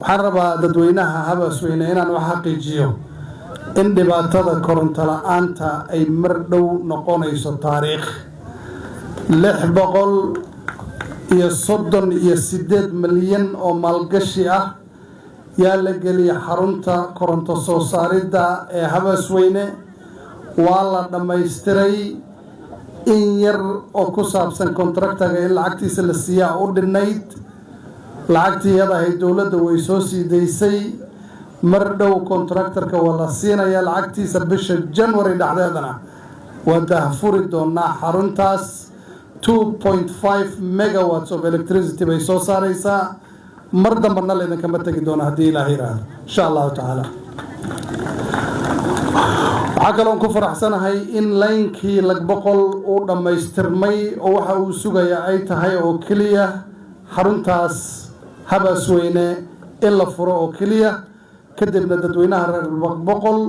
Waxaan rabaa dadweynaha Habasweyne inaan u xaqiijiyo in dhibaatada koronto la-aanta ay mar dhow noqonayso taariikh. 638 milyan oo maalgashi ah yaa la geliyay xarunta koronto soo saaridda ee Habasweyne. Waa la dhammaystiray. In yar oo ku saabsan contractor-ga in lacagtiisa la siiyaa u dhinnayd. Lacagtii iyada ahayd dowladda way soo sii daysay. Mar dhow contractor-ka waa la siinayaa lacagtiisa. Bisha January dhexdeedana waa daahfuri doonaa xaruntaas. 2.5 megawatts of electricity bay soo saaraysaa. Mar dambana laydinkama tegi doono, haddii Ilaah yiraahdo, insha Allahu tacaala. Waxaa kaloon ku faraxsanahay in laynkii Lagboqol uu dhammaystirmay, oo waxa uu sugaya ay tahay oo keliya xaruntaas Habasweyne in la furo oo keliya. Kadibna dadweynaha reer Lagboqol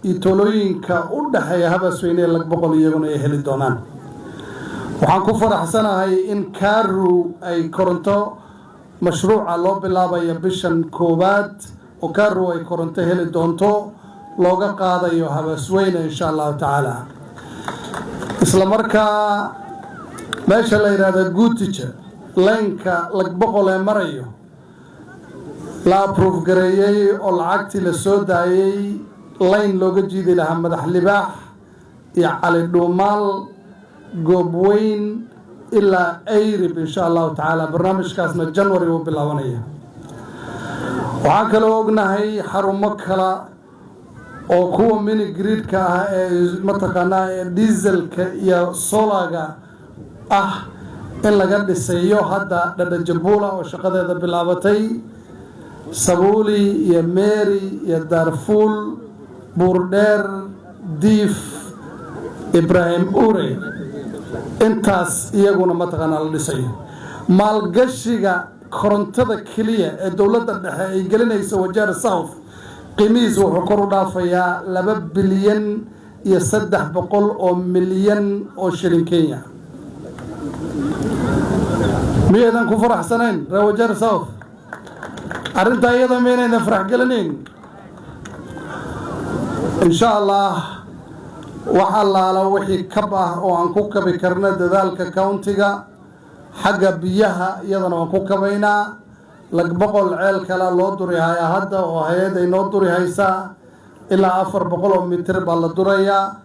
iyo tuulooyinka u dhexeeya Habasweyne ee Lagboqol iyaguna ay heli doonaan. Waxaan ku faraxsanahay in Kaaru ay koronto mashruuca loo bilaabaya bishan koowaad, oo Kaaru ay koronto heli doonto looga qaadayo Habasweyne, insha Allahu tacaala. Isla markaa meesha la yidhahda Guutija, laynka Lagboqol ee marayo la approve gareeyey oo lacagtii la soo daayey, layn looga jiidi lahaa Madax Libaax iyo Cali Dhuumaal, Goobweyn ilaa Ayrib, insha Allahu tacaala. Barnaamijkaasna January uu bilaabanaya. Waxaan kaloo ognahay xarumo kala oo kuwa mini grid-ka ah ee mataqaanaa ee diesel-ka iyo solar-ga ah in laga dhisayo hadda Dhadhajabuula oo shaqadeeda bilaabatay, Sabuuli iyo Meeri iyo Daarfuul, Buurdheer, Diif, Ibraahim Ure, intaas iyaguna mataqaanaa la dhisayo. Maalgashiga korontada keliya ee dowladda dhexe ay gelinayso Wajeer South qiimihiisa wuxuu kor u dhaafayaa 2 bilyan iyo 300 milyan oo shilin Kenya. Miyaydan ku faraxsanayn, reer Wajeer South? Arrintaa iyada miynaydan farax gelinayn? Insha Allah, wax allaala wixii kab ah oo aan ku kabi karno dadaalka county-ga xagga biyaha, iyadana waan ku kabaynaa. Lagboqol ceel kale loo duri hayaa hadda oo hay-ad ay noo duri haysaa. Ilaa 400 oo mitir baa la durayaa.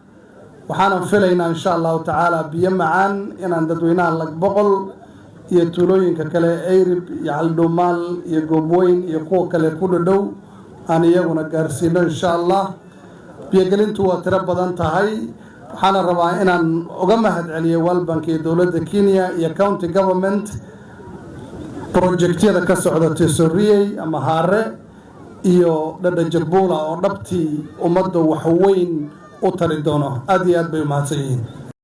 Waxaanan filaynaa, insha Allahu tacaala, biyo macaan inaan dadweynaha Lagboqol iyo tuulooyinka kale, Ayrib iyo Caldhumaal iyo Goobweyn iyo kuwa kale ku dhadhow, aan iyaguna gaarsiino, insha Allah. Biyogelintu waa tiro badan tahay. Waxaana rabaa inaan uga mahad celiyo World Bank iyo dowladda Kenya iyo county government project-yada ka socda Tesoriyey ama Haare iyo Dhadhajabuula, oo dhabtii ummadda waxweyn u tari doono. Aad iyo aad bay umahadsan yihiin.